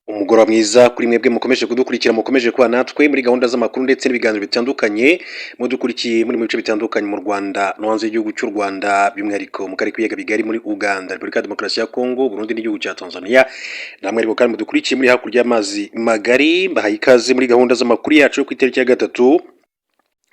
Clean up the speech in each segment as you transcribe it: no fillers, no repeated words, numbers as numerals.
Umugoroba mwiza kuri mwebwe mukomeje kudukurikira, mukomeje kuba natwe muri gahunda z'amakuru ndetse n'ibiganiro bitandukanye. Mudukurikiye muri mu bice bitandukanye mu Rwanda no hanze y'igihugu cy'u Rwanda, by'umwihariko mu karere k'ibiyaga bigari, muri Uganda, Repubulika ya Demokarasi ya Kongo, Burundi n'igihugu cya Tanzania. Namwe ariko kandi mudukurikiye muri hakurya y'amazi magari, mbahaye ikaze muri gahunda z'amakuru yacu yo ku itariki ya 3,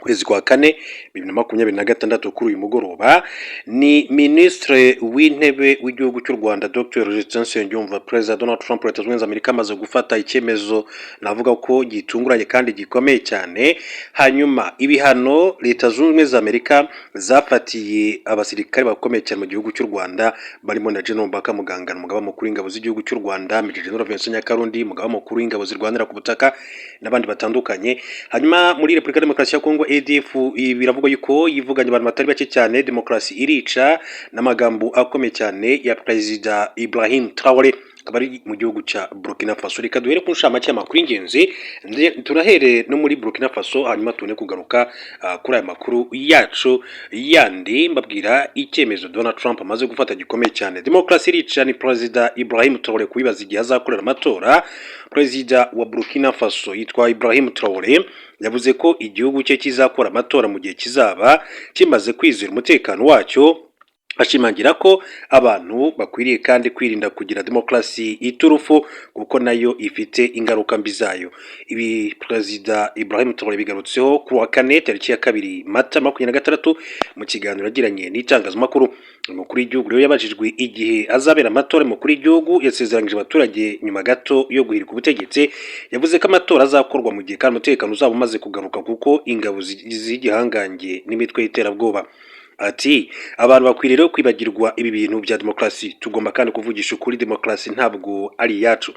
ukwezi kwa 4, 2026. Kuri uyu mugoroba ni Minisitiri w'Intebe w'igihugu cy'u Rwanda, Dr Justin Nsengiyumva. Perezida Donald Trump, Leta Zunze Ubumwe za Amerika, amaze gufata icyemezo navuga ko gitunguranye kandi gikomeye cyane. Hanyuma ibihano Leta Zunze Ubumwe za Amerika zafatiye abasirikare bakomeye cyane mu gihugu cy'u Rwanda, barimo na General Mbaka Muganga, umugaba mukuru w'ingabo z'igihugu cy'u Rwanda, Major General Vincent Nyakarundi, umugaba mukuru w'ingabo zirwanira ku butaka, n'abandi batandukanye. Hanyuma muri Repubulika ya Demokarasi ya Kongo, ADF biravugwa yuko yivuganye abantu batari bake cyane. Demokarasi irica, n'amagambo akomeye cyane ya Perezida Ibrahim Traore, akaba ari mu gihugu cya Burkina Faso. Reka duhere ku nshamake y'amakuru y'ingenzi, turahere no muri Burkina Faso, hanyuma tubone kugaruka kuri aya makuru yacu yandi, mbabwira icyemezo Donald Trump amaze gufata gikomeye cyane. Demokarasi irica ni Perezida Ibrahim Traore kubibaza igihe azakorera amatora. Perezida wa Burkina Faso yitwa Ibrahim Traore yavuze ko igihugu cye kizakora amatora mu gihe kizaba kimaze kwizera umutekano wacyo, ashimangira ko abantu bakwiriye kandi kwirinda kugira demokarasi iturufu, kuko nayo ifite ingaruka mbi zayo. Ibi Perezida Ibrahim Traore bigarutseho ku wa kane, tariki ya 2 Mata 26, mu kiganiro yagiranye n'itangazamakuru. Umukuru w'igihugu rero yabajijwe igihe azabera amatora. Umukuru w'igihugu yasezeranyije abaturage nyuma gato yo guhirika ubutegetsi, yavuze ko amatora azakorwa mu gihe kandi umutekano uzaba umaze kugaruka, kuko ingabo z'igihangange n'imitwe y'iterabwoba. Ati: "Abantu bakwiriye rero kwibagirwa ibi bintu bya demokarasi. Tugomba kandi kuvugisha ukuri, demokarasi ntabwo ari iyacu."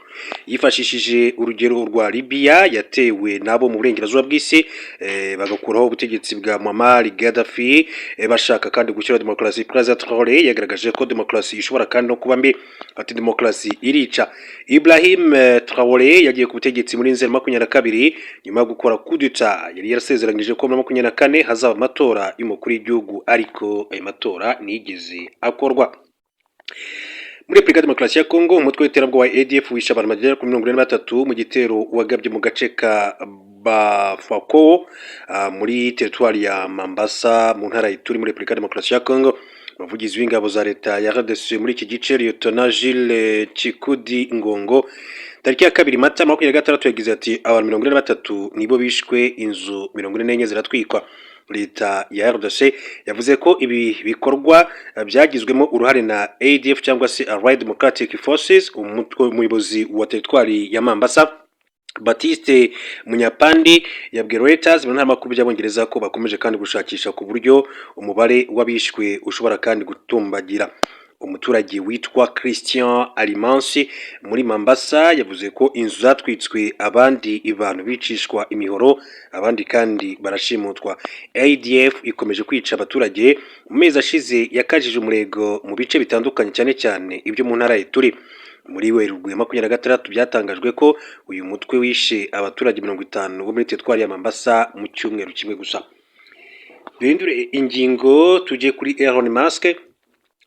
Yifashishije urugero rwa Libya yatewe nabo mu burengerazuba bw'isi, bagakuraho ubutegetsi bwa Muammar Gaddafi, bashaka kandi gushyiraho demokarasi. Perezida Traore yagaragaje ko demokarasi ishobora kandi no kuba mbi. Ati: "Demokarasi irica." Ibrahim Traore yagiye ku butegetsi muri Nzeri 22 nyuma yo gukora coup d'état. Yari yarasezeranyije ko muri 24 hazaba amatora y'umukuru w'igihugu, ariko ayo matora ntiyigeze akorwa. Muri Repubulika ya Demokarasi ya Kongo, umutwe w'iterabwoba wa ADF wishe abantu bagera kuri 43 mu gitero wagabye mu gace ka Bafako, muri teritwari ya Mambasa, mu ntara ya Ituri, muri Repubulika ya Demokarasi ya Kongo. Umuvugizi w'ingabo za leta ya RDC muri iki gice, Lieutenant Jules Chikudi Ngongo, tariki ya 2 Mata 26, yagize ati: "Abantu 43 nibo bishwe, inzu 44 ziratwikwa." Leta ya RDC yavuze ko ibi bikorwa byagizwemo uruhare na ADF cyangwa se Allied Democratic Forces. Umutwe, umuyobozi wa teritwari ya Mambasa, Baptiste Munyapandi, yabwiye Reuters mu ntara by'Abongereza ko bakomeje kandi gushakisha, ku buryo umubare w'abishwe ushobora kandi gutumbagira. Umuturage witwa Christian Alimansi muri Mambasa yavuze ko inzu zatwitswe, abandi bantu bicishwa imihoro, abandi kandi barashimutwa. ADF ikomeje kwica abaturage. Mu mezi ashize yakajije umurego mu bice bitandukanye, cyane cyane ibyo mu ntara ya Ituri. Muri Werurwe 26 byatangajwe ko uyu mutwe wishe abaturage 50 bo muri teritwari ya Mambasa mu cyumweru kimwe gusa. Duhindure ingingo, tujye kuri Elon Musk.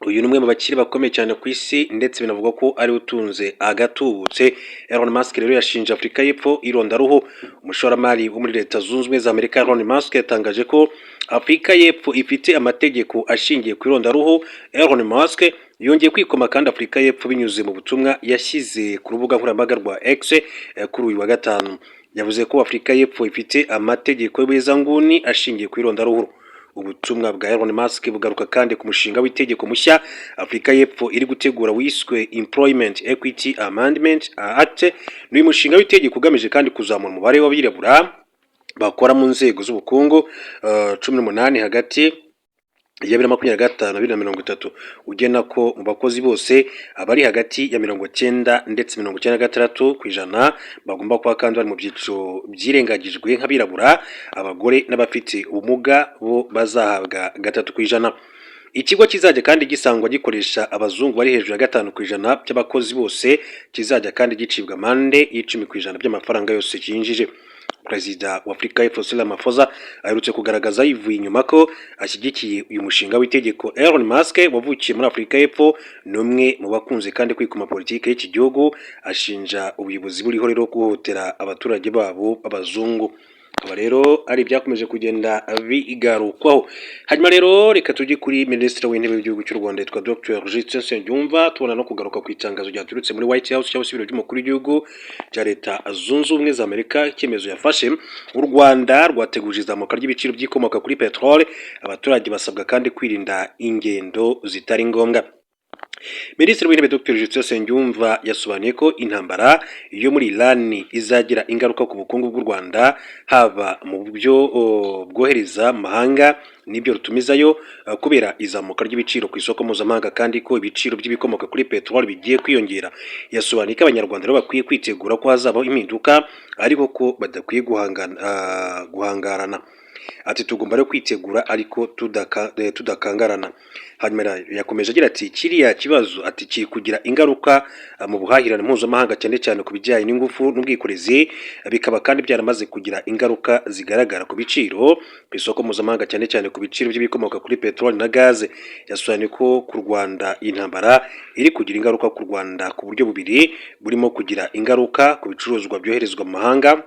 Uyu ni umwe mu bakire bakomeye cyane ku isi, ndetse binavugwa ko ari utunze agatubutse. Elon Musk rero yashinje Afurika y'Epfo irondaruhu. Umushoramari wo muri Leta Zunze Ubumwe za Amerika Elon Musk yatangaje ko Afurika y'Epfo ifite amategeko ashingiye ku irondaruhu. Elon Musk yongeye kwikoma kandi Afurika y'Epfo binyuze mu butumwa yashyize ku rubuga nkoranyambaga rwa X kuri uyu wa gatanu. Yavuze ko Afurika y'Epfo ifite amategeko y'ubuhezanguni ashingiye ku irondaruhu. Ubutumwa bwa Elon Musk bugaruka kandi ku mushinga w'itegeko mushya Afurika y'Epfo iri gutegura wiswe Employment Equity Amendment Act. Ni uyu mushinga w'itegeko ugamije kandi kuzamura umubare w'abirabura bakora mu nzego z'ubukungu 18 hagati ya 2025 na 2030, ugena ko mu bakozi bose abari hagati ya 90 ndetse 96% bagomba kuba kandi bari mu byiciro byirengagijwe nk'abirabura, abagore n'abafite ubumuga, bo bazahabwa 3%. Ikigo kizajya kandi gisangwa gikoresha abazungu bari hejuru ya 5% by'abakozi bose kizajya kandi gicibwa amande y'10% by'amafaranga yose cyinjije. Perezida wa Afurika y'Epfo Cyril Ramaphosa aherutse kugaragaza yivuye inyuma ko ashyigikiye uyu mushinga w'itegeko. Elon Musk wavukiye muri Afurika y'Epfo ni umwe mu bakunze kandi kwikoma politiki y'iki gihugu, ashinja ubuyobozi buriho rero guhohotera abaturage babo b'abazungu. Akaba rero ari ibyakomeje kugenda bigarukwaho. Hanyuma rero reka tujye kuri Minisitiri w'Intebe w'Igihugu cy'u Rwanda yitwa Dr Justin Nsengiyumva, tubona no kugaruka ku itangazo ryaturutse muri White House cyangwa se ibiro by'umukuru w'igihugu cya Leta Zunze Ubumwe za Amerika, icyemezo yafashe. U Rwanda rwateguje izamuka ry'ibiciro by'ibikomoka kuri peteroli, abaturage basabwa kandi kwirinda ingendo zitari ngombwa. Minisitiri w'Intebe Dr Justin Nsengiyumva yasobanuye ko intambara yo muri Iran izagira ingaruka ku bukungu bw'u Rwanda, haba mu byo bwohereza mu mahanga n'ibyo rutumizayo, kubera izamuka ry'ibiciro ku isoko mpuzamahanga, kandi ko ibiciro by'ibikomoka kuri peteroli bigiye kwiyongera. Yasobanuye ko Abanyarwanda rero bakwiye kwitegura ko hazabaho impinduka, ariko ko badakwiye guhangarana. Ati: "Tugomba rero kwitegura ariko tudakangarana." Hanyuma yakomeje agira ati: "Kiriya kibazo," ati, "kiri kugira ingaruka mu buhahirane mpuzamahanga, cyane cyane ku bijyanye n'ingufu n'ubwikorezi, bikaba kandi byaramaze kugira ingaruka zigaragara ku biciro ku isoko mpuzamahanga, cyane cyane ku biciro by'ibikomoka kuri peteroli na gaze." Yasobanuye ko ku Rwanda intambara iri kugira ingaruka ku Rwanda ku buryo bubiri, burimo kugira ingaruka ku bicuruzwa byoherezwa mu mahanga,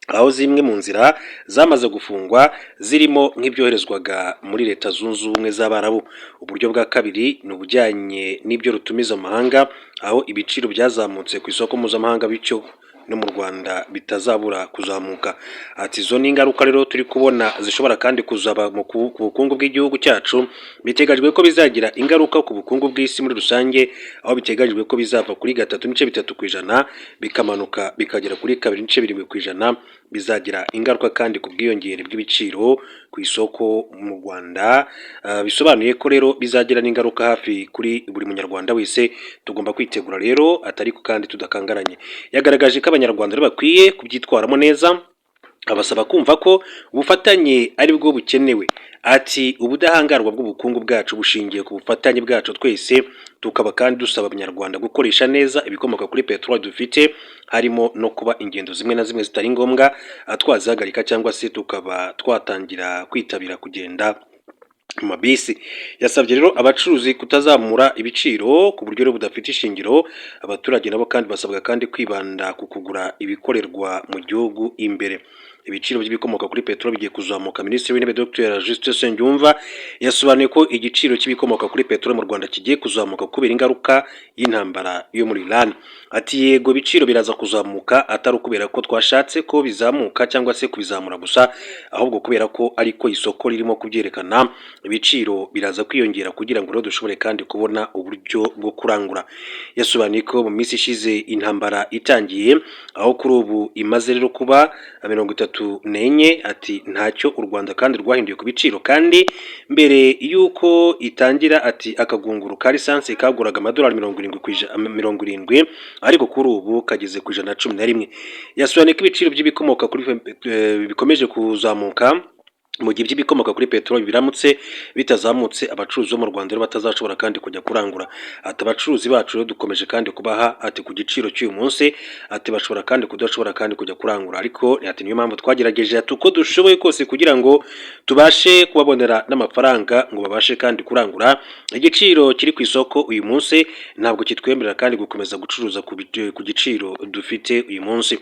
aho zimwe mu nzira zamaze gufungwa, zirimo nk'ibyoherezwaga muri Leta Zunze Ubumwe z'Abarabu. Uburyo bwa kabiri ni ubujyanye n'ibyo rutumiza mu mahanga, aho ibiciro byazamutse ku isoko mpuzamahanga, bityo no mu Rwanda bitazabura kuzamuka. Ati: "Izo ni ingaruka rero turi kubona zishobora kandi kuzaba ku bukungu bw'igihugu cyacu. Biteganyijwe ko bizagira ingaruka ku bukungu bw'isi muri rusange, aho biteganyijwe ko bizava kuri 3.3% bikamanuka bikagera kuri 2.7%. Bizagira ingaruka kandi ku bwiyongere bw'ibiciro ku isoko mu Rwanda. Bisobanuye ko rero bizagira n'ingaruka hafi kuri buri Munyarwanda wese. Tugomba kwitegura rero, atari kandi tudakangaranye." Yagaragaje ko Abanyarwanda rero bakwiye kubyitwaramo neza, abasaba kumva ko ubufatanye ari bwo bukenewe. Ati: "Ubudahangarwa bw'ubukungu bwacu bushingiye ku bufatanye bwacu twese, tukaba kandi dusaba Abanyarwanda gukoresha neza ibikomoka kuri peteroli dufite, harimo no kuba ingendo zimwe na zimwe zitari ngombwa twazihagarika cyangwa se tukaba twatangira kwitabira kugenda mu mabisi." Yasabye rero abacuruzi kutazamura ibiciro ku buryo rero budafite ishingiro. Abaturage nabo kandi basabwa kandi kwibanda ku kugura ibikorerwa mu gihugu imbere. Ibiciro by'ibikomoka kuri peteroli bigiye kuzamuka. Minisitiri w'Intebe Dr Justin Nsengiyumva yasobanuye ko igiciro cy'ibikomoka kuri peteroli mu Rwanda kigiye kuzamuka kubera ingaruka y'intambara yo muri Iran. Ati: "Yego, ibiciro biraza kuzamuka, atari ukubera ko twashatse ko bizamuka cyangwa se kubizamura gusa, ahubwo kubera ko ariko isoko ririmo kubyerekana. Ibiciro biraza kwiyongera kugira ngo rero dushobore kandi kubona uburyo bwo kurangura." Yasobanuye ko mu minsi ishize intambara itangiye, aho kuri ubu imaze rero kuba 34, ati ntacyo u Rwanda kandi rwahinduye ku biciro. Kandi mbere y'uko itangira, ati akagunguru ka lisansi kaguraga amadolari 70, ariko kuri ubu kageze ku 111. Yasobanuye ko ibiciro by'ibikomoka kuri bikomeje kuzamuka mu gihe iby'ibikomoka kuri peteroli biramutse bitazamutse, abacuruzi bo mu Rwanda rero batazashobora kandi kujya kurangura. Ati: "Abacuruzi bacu rero dukomeje kandi kubaha," ati, "ku giciro cy'uyu munsi," ati, "bashobora kandi kudashobora kandi kujya kurangura." Ariko ati: "Niyo mpamvu twagerageje," ati, "uko dushoboye kose kugira ngo tubashe kubabonera n'amafaranga ngo babashe kandi kurangura. Igiciro kiri ku isoko uyu munsi ntabwo kitwemerera kandi gukomeza gucuruza ku giciro dufite uyu munsi."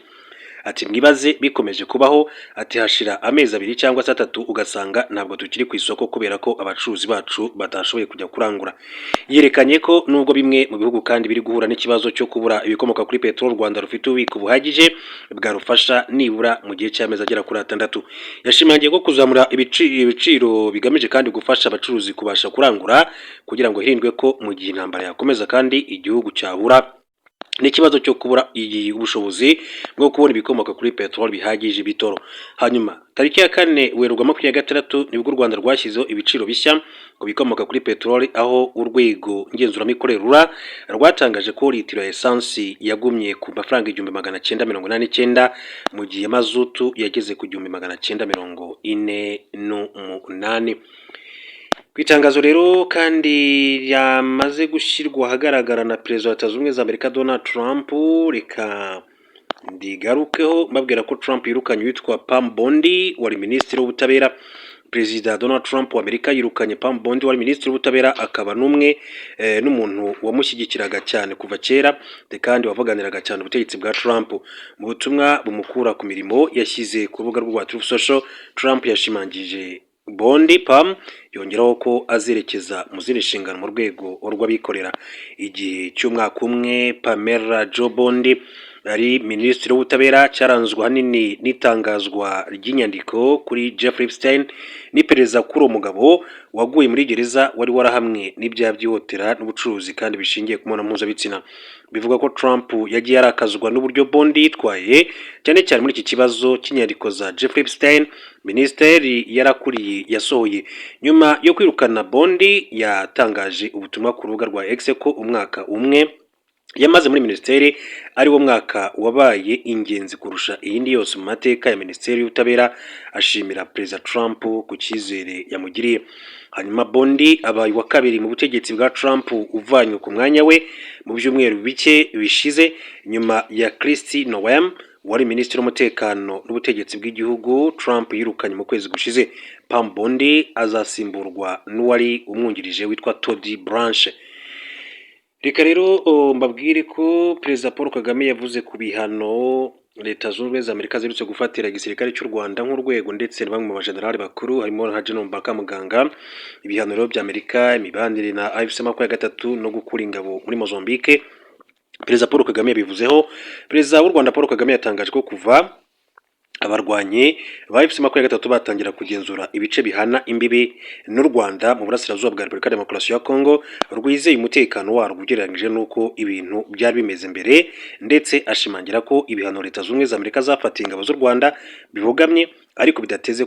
Ati: "Mwibaze bikomeje kubaho," ati, "hashira amezi 2 cyangwa se 3, ugasanga ntabwo tukiri ku isoko kubera ko abacuruzi bacu batashoboye kujya kurangura." Yerekanye ko nubwo bimwe mu bihugu kandi biri guhura n'ikibazo cyo kubura ibikomoka kuri peteroli, u Rwanda rufite ububiko buhagije bwarufasha nibura mu gihe cy'amezi agera kuri 6. Yashimangiye ko kuzamura ibiciro bigamije kandi gufasha abacuruzi kubasha kurangura, kugira ngo hirindwe ko mu gihe intambara yakomeza kandi igihugu cyahura n'ikibazo cyo kubura iyi ubushobozi bwo kubona ibikomoka kuri peteroli bihagije bitoro. Hanyuma tariki ya 4 Werurwe 26 nibwo u Rwanda rwashyizeho ibiciro bishya ku bikomoka kuri peteroli, aho urwego ngenzuramikorere RURA rwatangaje ko litiro ya esansi yagumye ku mafaranga 1989, mu gihe mazutu yageze ku 1948. Ku itangazo rero kandi ryamaze gushyirwa ahagaragara na Perezida wa Leta Zunze Ubumwe za Amerika Donald Trump, reka Ndigarukeho mbabwira ko Trump yirukanye uwitwa Pam Bondi wari minisitiri w'ubutabera. Perezida Donald Trump wa Amerika yirukanye Pam Bondi wari minisitiri w'ubutabera, akaba n'umwe n'umuntu wamushyigikiraga cyane kuva kera, kandi wavuganiraga cyane ubutegetsi bwa Trump. Mu butumwa bumukura ku mirimo yashyize ku rubuga rwa Truth Social, Trump yashimangije Bondi Pam, yongeraho ko azerekeza mu zindi nshingano mu rwego rw'abikorera. Igihe cy'umwaka umwe Pamela Joe Bondi ari minisitiri w'ubutabera cyaranzwe ahanini n'itangazwa ry'inyandiko kuri Jeffrey Epstein n'iperereza kuri uwo mugabo waguye muri gereza, wari warahamwe n'ibyaha by'ihohotera n'ubucuruzi kandi bishingiye ku mibonano mpuzabitsina. Bivugwa ko Trump yagiye arakazwa n'uburyo Bondi yitwaye, cyane cyane muri iki kibazo cy'inyandiko za Jeffrey Epstein minisiteri yarakuriye yasohoye. Nyuma yo kwirukana Bondi, yatangaje ubutumwa ku rubuga rwa X ko umwaka umwe yamaze muri minisiteri ari wo mwaka wabaye ingenzi kurusha iyindi yose mu mateka ya minisiteri y'ubutabera, ashimira Perezida Trump ku cyizere yamugiriye. Hanyuma Bondi abaye uwa kabiri mu butegetsi bwa Trump uvanywe ku mwanya we mu byumweru bike bishize, nyuma ya Kristi Noem wari minisitiri w'umutekano n'ubutegetsi bw'igihugu Trump yirukanye mu kwezi gushize. Pam Bondi azasimburwa n'uwari umwungirije witwa Todd Blanche. Reka rero mbabwire ko Perezida Paul Kagame yavuze ku bihano Leta Zunze Ubumwe za Amerika ziherutse gufatira igisirikare cy'u Rwanda nk'urwego, ndetse na bamwe mu bajenerali bakuru harimo nka General Mbaka Muganga. Ibihano rero bya Amerika, imibanire na AFC 23 no gukura ingabo muri Mozambique, Perezida Paul Kagame yabivuzeho. Perezida w'u Rwanda Paul Kagame yatangaje ko kuva abarwanyi ba AFC 23 batangira kugenzura ibice bihana imbibi n'u Rwanda mu burasirazuba bwa Repubulika ya Demokarasi ya Kongo, rwizeye umutekano warwo ugereranyije n'uko ibintu byari bimeze mbere, ndetse ashimangira ko ibihano Leta Zunze Ubumwe za Amerika zafatiye ingabo z'u Rwanda bibogamye, ariko bidateze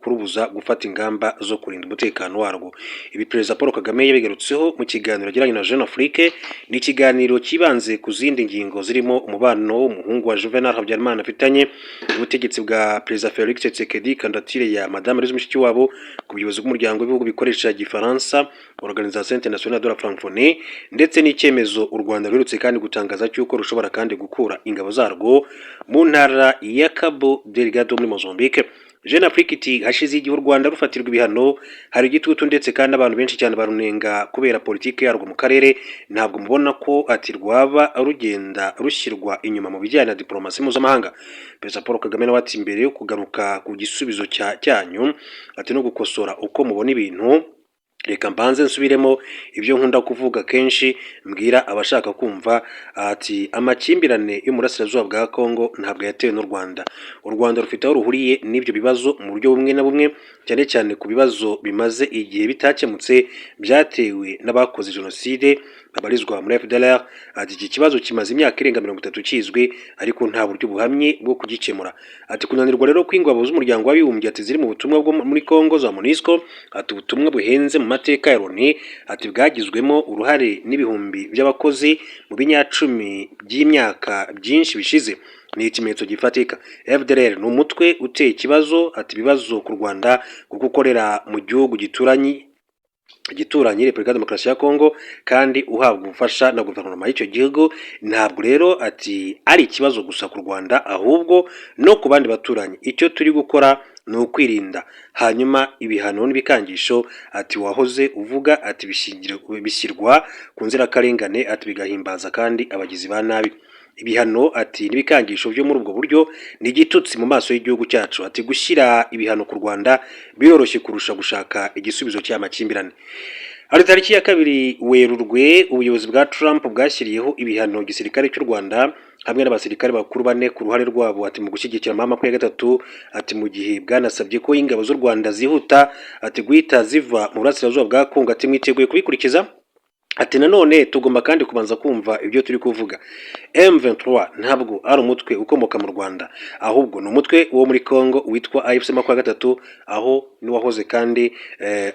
kurubuza gufata ingamba zo kurinda umutekano warwo. Ibi Perezida Paul Kagame yabigarutseho mu kiganiro yagiranye na Jeune Afrique. Ni ikiganiro cyibanze ku zindi ngingo zirimo umubano w'umuhungu wa Juvenal Habyarimana afitanye n'ubutegetsi bwa Perezida Felix Tshisekedi, kandidatire ya Madame Louise Mushikiwabo ku buyobozi bw'umuryango w'ibihugu bikoresha Igifaransa, Organisation Internationale de la Francophonie, ndetse n'icyemezo u Rwanda ruherutse kandi gutangaza cy'uko rushobora kandi gukura ingabo zarwo mu ntara ya Cabo Delgado muri Mozambique. Jeune Afrique iti: "Hashize igihe u Rwanda rufatirwa ibihano, hari igitutu, ndetse kandi abantu benshi cyane barunenga kubera politiki yarwo mu karere. Ntabwo mubona ko," ati, "rwaba rugenda rushyirwa inyuma mu bijyanye na diplomasi mpuzamahanga?" Perezida Paul Kagame nawe ati: "Mbere yo kugaruka ku gisubizo cyanyu," ati, "no gukosora uko mubona ibintu, reka mbanze nsubiremo ibyo nkunda kuvuga kenshi mbwira abashaka kumva," ati: "amakimbirane y'umurasirazuba bwa Kongo ntabwo yatewe n'u Rwanda. U Rwanda rufite aho ruhuriye n'ibyo bibazo mu buryo bumwe na bumwe, cyane cyane ku bibazo bimaze igihe bitakemutse byatewe n'abakoze jenoside babarizwa muri FDLR." Ati: "Iki kibazo kimaze imyaka irenga 30 kizwi, ariko nta buryo buhamye bwo kugikemura." Ati: "Kunanirwa rero kw'ingabo z'umuryango w'abibumbye," ati, "ziri mu butumwa bwo muri Kongo za MONUSCO," ati, "ubutumwa buhenze mu mateka ya Loni," ati, "bwagizwemo uruhare n'ibihumbi by'abakozi mu binyacumi by'imyaka byinshi bishize, ni ikimenyetso gifatika. FDLR ni umutwe uteye ikibazo," ati, "ibibazo ku Rwanda kuko ukorera mu gihugu gituranye, igituranyi Repubulika ya Demokarasi ya Kongo, kandi uhabwa ubufasha na guverinoma y'icyo gihugu. Ntabwo rero," ati, "ari ikibazo gusa ku Rwanda, ahubwo no ku bandi baturanyi. Icyo turi gukora ni ukwirinda. Hanyuma ibihano n'ibikangisho," ati, "wahoze uvuga," ati, "bishyirwa ku nzirakarengane," ati, "bigahimbaza kandi abagizi ba nabi. Ibihano," ati, "n'ibikangisho byo muri ubwo buryo ni igitutsi mu maso y'igihugu cyacu." Ati: "Gushyira ibihano ku Rwanda biroroshye kurusha gushaka igisubizo cy'amakimbirane." Hari tariki ya 2 Werurwe, ubuyobozi bwa Trump bwashyiriyeho ibihano igisirikare cy'u Rwanda hamwe n'abasirikare bakuru bane ku ruhare rwabo, ati, mu gushyigikira mama 23, ati, mu gihe bwanasabye ko ingabo z'u Rwanda zihuta, ati, guhita ziva mu burasirazuba bwa Kongo. Ati: "Mwiteguye kubikurikiza?" Ati: "Nanone tugomba kandi kubanza kumva ibyo turi kuvuga. M23 ntabwo ari umutwe ukomoka mu Rwanda, ahubwo ni umutwe wo muri Congo witwa AFC 23, aho n'uwahoze kandi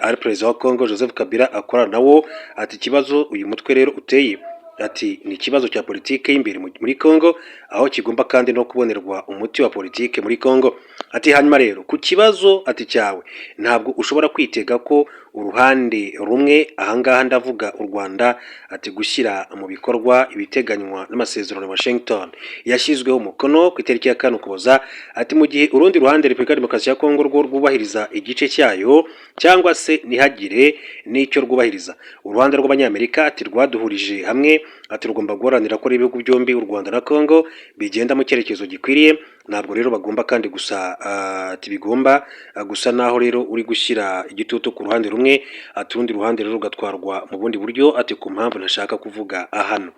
ari perezida wa Congo Joseph Kabila akorana nawo." Ati: "Ikibazo uyu mutwe rero uteye," ati, "ni ikibazo cya politike y'imbere muri Congo." aho kigomba kandi no kubonerwa umuti wa politike muri Congo. Ati hanyuma rero ku kibazo ati cyawe, ntabwo ushobora kwitega ko uruhande rumwe, ahangaha ndavuga u Rwanda, ati gushyira mu bikorwa ibiteganywa n'amasezerano ya Washington yashyizweho umukono ku itariki ya 4 Ukuboza, ati mu gihe urundi ruhande, Repubulika ya Demokarasi ya Kongo, rwo rwubahiriza igice cyayo cyangwa se ntihagire n'icyo rwubahiriza. Uruhande rw'Abanyamerika ati rwaduhurije hamwe, ati rugomba guharanira ko ibihugu byombi, u Rwanda na Congo, bigenda mu cyerekezo gikwiriye. Ntabwo rero bagomba kandi gusa ati bigomba gusa naho rero uri gushyira igitutu ku ruhande rumwe, ati urundi ruhande rero rugatwarwa mu bundi buryo, ati ku mpamvu ntashaka kuvuga hano.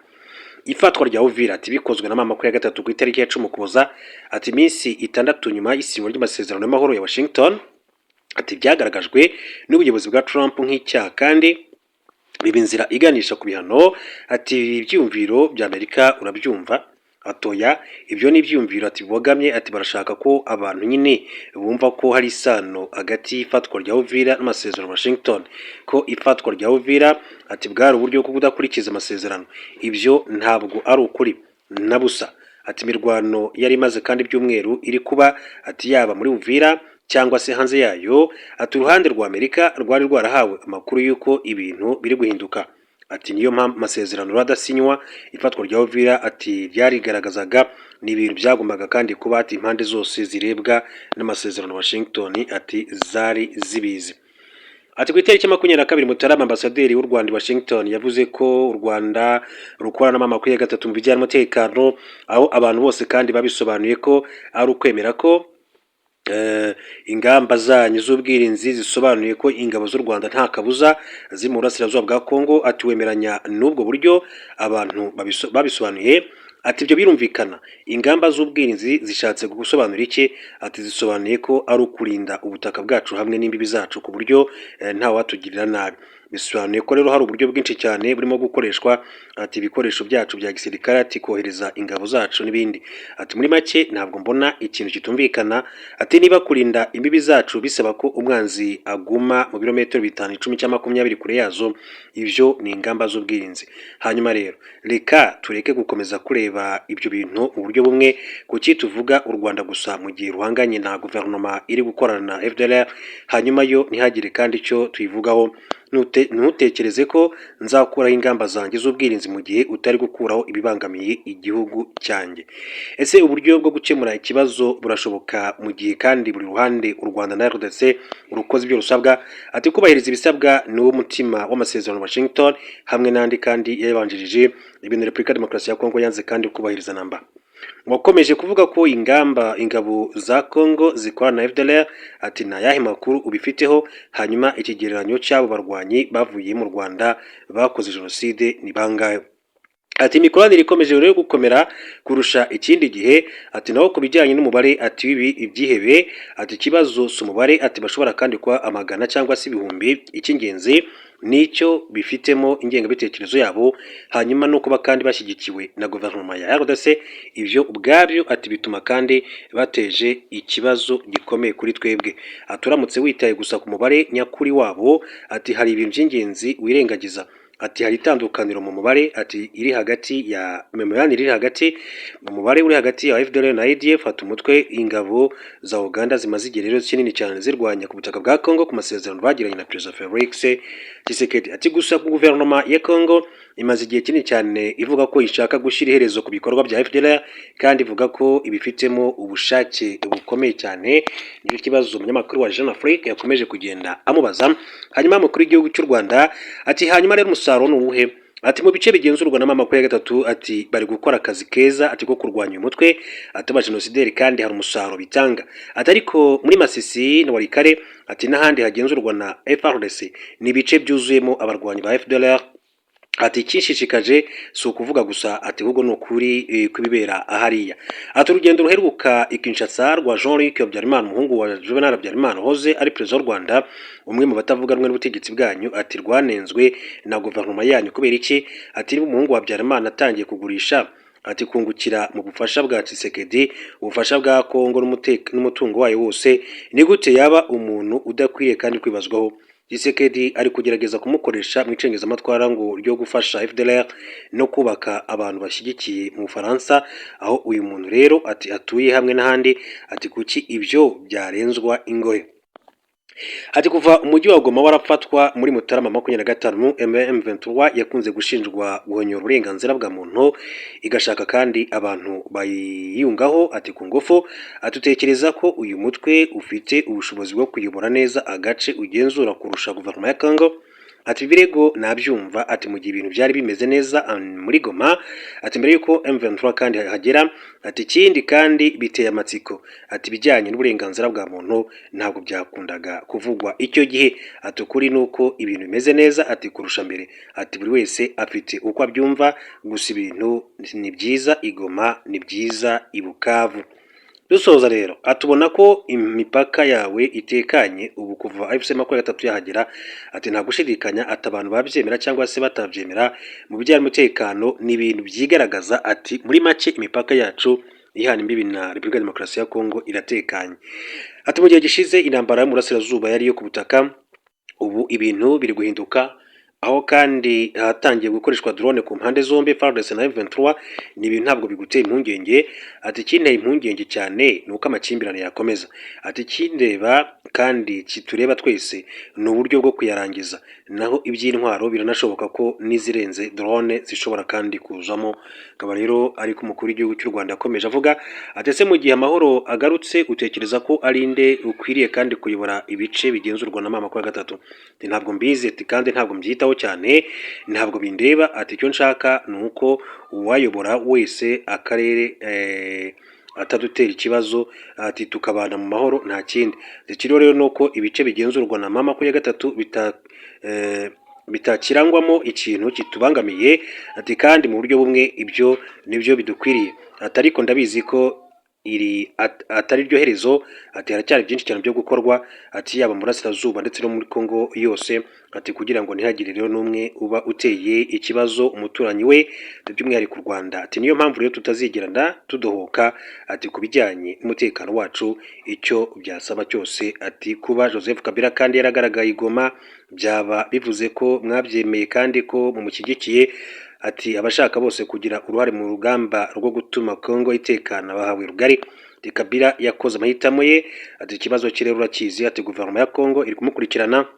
Ifatwa rya Uvira ati bikozwe na M23 ku itariki ya 10 Ukuboza, ati iminsi 6 nyuma y'isinywa ry'amasezerano y'amahoro ya Washington, ati byagaragajwe n'ubuyobozi bwa Trump nk'icyaha kandi biba inzira iganisha ku bihano. Ati ibyiyumviro bya Amerika urabyumva? Atoya, ibyo ni ibyiyumviro ati bibogamye. Ati barashaka ko abantu nyine bumva ko hari isano hagati y'ifatwa rya Uvira n'amasezerano Washington, ko ifatwa rya Uvira ati bwari uburyo bwo kudakurikiza amasezerano. Ibyo ntabwo ari ukuri na busa. Ati imirwano yari imaze kandi ibyumweru iri kuba, ati yaba muri Uvira cyangwa se hanze yayo. Ati uruhande rwa Amerika rwari rwarahawe amakuru y'uko ibintu biri guhinduka. Ati niyo mpamvu amasezerano adasinywa, ifatwa rya Uvira ati ryarigaragazaga, ni ibintu byagombaga kandi kuba. Ati impande zose zirebwa n'amasezerano Washington ati zari zibizi. Ati ku itariki 22 Mutarama, ambasaderi w'u Rwanda i Washington yavuze ko u Rwanda rukorana na M23 mu bijyanye n'umutekano, aho abantu bose kandi babisobanuye ko ari ukwemera ko ingamba zanyu z'ubwirinzi zisobanuye ko ingabo z'u Rwanda nta kabuza ziri mu burasirazuba bwa Kongo. Ati wemeranya n'ubwo buryo abantu babisobanuye? Ati ibyo birumvikana. Ingamba z'ubwirinzi zishatse gusobanura iki? Ati zisobanuye ko ari ukurinda ubutaka bwacu hamwe n'imbibi zacu ku buryo nta watugirira nabi. Bisobanuye ko rero hari uburyo bwinshi cyane burimo gukoreshwa, ati ibikoresho byacu bya gisirikare, ati kohereza ingabo zacu n'ibindi. Ati muri make ntabwo mbona ikintu kitumvikana. Ati niba kurinda imbibi zacu bisaba ko umwanzi aguma mu birometero 5, 10 cyangwa 20 kure yazo, ibyo ni ingamba z'ubwirinzi. Hanyuma rero reka tureke gukomeza kureba ibyo bintu mu buryo bumwe. Kuki tuvuga u Rwanda gusa mu gihe ruhanganye na guverinoma iri gukorana na FDLR, hanyuma yo ntihagire kandi icyo tuyivugaho? Ntutekereze ko nzakuraho ingamba zanjye z'ubwirinzi mu gihe utari gukuraho ibibangamiye igihugu cyanjye. Ese uburyo bwo gukemura ikibazo burashoboka mu gihe kandi buri ruhande, u Rwanda na RDC, rukoze ibyo rusabwa? Ati kubahiriza ibisabwa ni wo mutima w'amasezerano Washington hamwe n'andi kandi yabanjirije, ibintu Repubulika ya Demokarasi ya Kongo yanze kandi kubahiriza namba. Wakomeje kuvuga ko ingamba ingabo za Congo zikorana na FDLR, ati nta yahe makuru ubifiteho? Hanyuma ikigereranyo cy'abo barwanyi bavuye mu Rwanda bakoze jenoside ni bangahe? Ati imikoranire ikomeje rero gukomera kurusha ikindi gihe. Ati naho ku bijyanye n'umubare ati ibi ibyihebe, ati ikibazo si umubare, ati bashobora kandi kuba amagana cyangwa se ibihumbi, icy'ingenzi nicyo bifitemo ingengabitekerezo yabo, hanyuma no kuba kandi bashyigikiwe na guverinoma ya RDC. Ibyo ubwabyo ati bituma kandi bateje ikibazo gikomeye kuri twebwe. Ati uramutse witaye gusa ku mubare nyakuri wabo, ati hari ibintu by'ingenzi wirengagiza. Ati hari itandukaniro mu mubare, ati iri hagati ya mu iri hagati mu mubare uri hagati ya FDLR na ADF, ati umutwe ingabo za Uganda zimaze igihe rero kinini cyane zirwanya ku butaka bwa Congo ku masezerano bagiranye na Perezida Felix Tshisekedi. Ati gusa guverinoma ya Congo imaze igihe kinini cyane ivuga ko ishaka gushyira iherezo ku bikorwa bya FDLR, kandi ivuga ko ibifitemo ubushake bukomeye cyane. Nicyo kibazo umunyamakuru wa Jeune Afrique yakomeje kugenda amubaza. Hanyuma umukuru w'igihugu cy'u Rwanda ati hanyuma rero umusaruro ni uwuhe? Ati mu bice bigenzurwa na M23, ati bari gukora akazi keza, ati ko kurwanya uyu mutwe, ati abajenosideri, kandi hari umusaruro bitanga. Ati ariko muri Masisi na Walikale, ati n'ahandi hagenzurwa na FARDC, ni ibice byuzuyemo abarwanyi ba FDLR. Ati ikinshishikaje si ukuvuga gusa, ati ahubwo ni ukuri kw'ibibera ahariya. Ati urugendo ruheruka i Kinshasa rwa Jean Luc Habyarimana, umuhungu wa Juvenal Habyarimana wahoze ari perezida w'u Rwanda, umwe mu batavuga rumwe n'ubutegetsi bwanyu, ati rwanenzwe na guverinoma yanyu. Kubera iki? Ati niba umuhungu wa Habyarimana atangiye kugurisha, ati kungukira mu bufasha bwa Tshisekedi, ubufasha bwa Kongo n'umutungo wayo wose, ni gute yaba umuntu udakwiriye kandi kwibazwaho? Tshisekedi ari kugerageza kumukoresha mu icengezamatwara ngo ryo gufasha FDLR no kubaka abantu bashyigikiye mu Bufaransa, aho uyu muntu rero ati atuye hamwe n'ahandi. Ati kuki ibyo byarenzwa ingohe? Ati kuva umujyi wa Goma warafatwa muri Mutarama 25, M23 yakunze gushinjwa guhonyora uburenganzira bwa muntu, igashaka kandi abantu bayiyungaho ati ku ngufu. Ati utekereza ko uyu mutwe ufite ubushobozi bwo kuyobora neza agace ugenzura kurusha guverinoma ya Congo? Ati ibirego nabyumva. Ati mu gihe ibintu byari bimeze neza muri Goma, ati mbere yuko M23 kandi hagera. Ati ikindi kandi biteye amatsiko, ati ibijyanye n'uburenganzira bwa muntu ntabwo byakundaga kuvugwa icyo gihe. Ati ukuri ni uko ibintu bimeze neza, ati kurusha mbere. Ati buri wese afite uko abyumva, gusa ibintu ni byiza i Goma, ni byiza i Bukavu. Dusoza rero, atubona ko imipaka yawe itekanye ubu kuva AFC 23 yahagera. Ati nta gushidikanya, ati abantu babyemera cyangwa se batabyemera, mu bijyanye n'umutekano ni ibintu byigaragaza. Ati muri make imipaka yacu ihana imbibi na Repubulika ya Demokarasi ya Kongo iratekanye. Ati mu gihe gishize intambara yo mu burasirazuba yari iyo ku butaka, ubu ibintu biri guhinduka, aho kandi hatangiye gukoreshwa drone ku mpande zombi, FARDC na M23. Ni ibintu ntabwo biguteye impungenge? Ati ikinteye impungenge cyane ni uko amakimbirane yakomeza. Ati ikindeba kandi kitureba twese ni uburyo bwo kuyarangiza, naho iby'intwaro biranashoboka ko n'izirenze drone zishobora kandi kuzamo. Akaba rero ariko umukuru w'igihugu cy'u Rwanda yakomeje avuga ati ese mu gihe amahoro agarutse, utekereza ko ari nde ukwiriye kandi kuyobora ibice bigenzurwa na mama kwa gatatu? Ati ntabwo mbizi, ati kandi ntabwo mbyitaho cyane, ntabwo bindeba. Ati icyo nshaka ni uko uwayobora wese akarere atadutera ikibazo, ati tukabana mu mahoro, nta kindi. Ikiriho rero ni uko ibice bigenzurwa na mama ya gatatu bitakirangwamo ikintu kitubangamiye, ati kandi mu buryo bumwe ibyo nibyo bidukwiriye. Ati ariko ndabizi ko iri atari ryo herezo, ati haracyari byinshi cyane byo gukorwa, ati yaba mu burasirazuba ndetse no muri Congo yose, ati kugira ngo ntihagire rero n'umwe uba uteye ikibazo umuturanyi we, by'umwihariko u Rwanda. Ati niyo mpamvu rero tutazigirana tudohoka, ati ku bijyanye n'umutekano wacu, icyo byasaba cyose. Ati kuba Joseph Kabila kandi yaragaragaye i Goma byaba bivuze ko mwabyemeye kandi ko mumushyigikiye. Ati abashaka bose kugira uruhare mu rugamba rwo gutuma Congo itekana bahawe rugari. Ati Kabila yakoze amahitamo ye. Ati ikibazo cye rero urakizi. Ati guverinoma ya Congo iri kumukurikirana,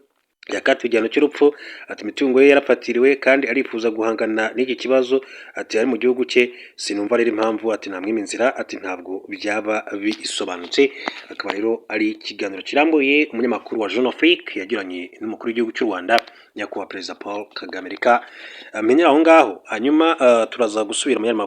yakatiwe igihano cy'urupfu. Ati imitungo ye yarafatiriwe kandi arifuza guhangana n'iki kibazo, ati ari mu gihugu cye. Sinumva rero impamvu ati namwima inzira, ati ntabwo byaba bisobanutse. Akaba rero ari ikiganiro kirambuye umunyamakuru wa Jeune Afrique yagiranye n'umukuru w'igihugu cy'u Rwanda, nyakubahwa Perezida Paul Kagame. Reka menyera aho ngaho, hanyuma turaza gusubira mu yandi makuru.